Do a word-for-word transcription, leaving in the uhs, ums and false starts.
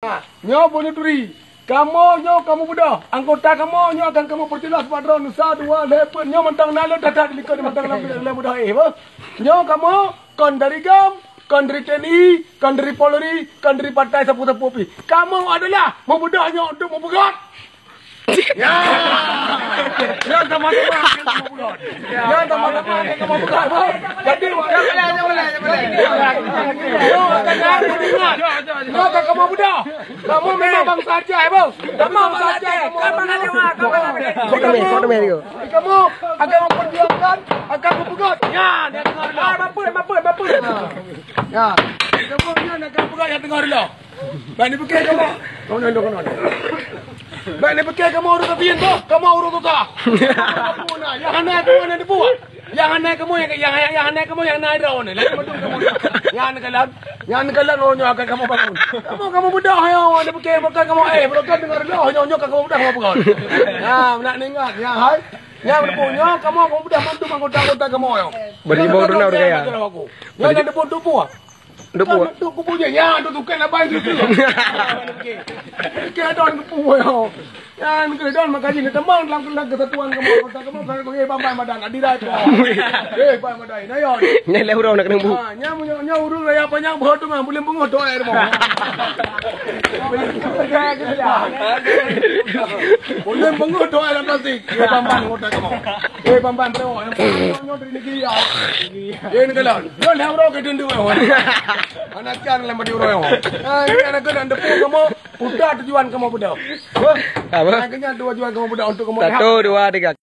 Ha, nyoe Bunoe Duri. Kamoe nyoe kamoe beudôh. Anggota kamoe nyoe akan kamoe peujeulaih bak droeneuh sa dua lhèe peuet. Nyoe mantong na lôn that-that di likot, mantong na lôn beudôh, eh, bah. Nyoe kamoe kon dari GAM, kon dari TNI, kon dari Polri, kon dari partai sapeue-sapeue pih. Kamoe adalah meubeudôh nyoe untuk meupeugöt. Ya. Ya, sama-sama. Ya, sama-sama. Jadi, ya, boleh, boleh, boleh. Nyoe ka kamoe beudôh. Kamoe memang bansa Aceh, bang. Kamoe bansa Aceh. Kamoe bansa Aceh. Kamoe akan memperjuangkan, akan mempeugöt. Ya, dia dengar dah. Ah, bapa, bapa, bapa. Ya. Kamoe nyan akan peugöt, ya, dengar dah. Bak ni pikir kamoe. Kamoe nyan, kamoe nyan. Bak ni pikir kamoe ureueng kafir tu, kamoe ureueng susah. Nyang hana kamoe na dibuat. Nyang hana kamoe, nyang, nyang, nyang hana kamoe, nyang na droeneuh. Lalu betul kamoe. Nyang neukalon, nyang neukalon, oh, nyoe akan kamoe bangun. Kamoe, kamoe beudôh, ya, ni pikir bukan kamoe, eh, bukan dengar dulu, nyoe, nyoe akan kamoe beudôh, kamoe peugah. Ya, nak ingat, ya, hai. Nyang neupeue nyoe, kamoe, kamoe beudôh bantu anggota-anggota kamoe, ya. Beribu dolar kaya. Nyoe nak neupeue tubuh. Dua buah. Kan tu kubu je, ya, tu, tu kan abai tu, tu. Okey. Okey, ada orang kubu, ya. Ya, negeri don, maka jih teman dalam, dalam kesatuan kamoe, kota kamoe, kan, eh, bang, bang, madan, adirai tu. Eh, bang, madan, nah, ya. Nyan lah ureueng nak kena bu. Ha, nyan, nyan, nyan ureueng raya panjang, buah tu, mah, boleh bengok tu, eh, rumah. Boleh bengok tu, eh, dalam plastik. Eh, bang, bang, kota kamoe. Eh, bang, bang, tengok, yang nyoe dari negeri, ya. Eh, ni kalau. Nyoe lah ureueng ke dunduk, eh. Anak kan lem badi ureueng. Ah, ni anak kan depan kamoe, putar tujuan kamoe beudôh. Apa? Akhirnya tujuan kamoe beudôh untuk kamoe. Satu, dua, tiga.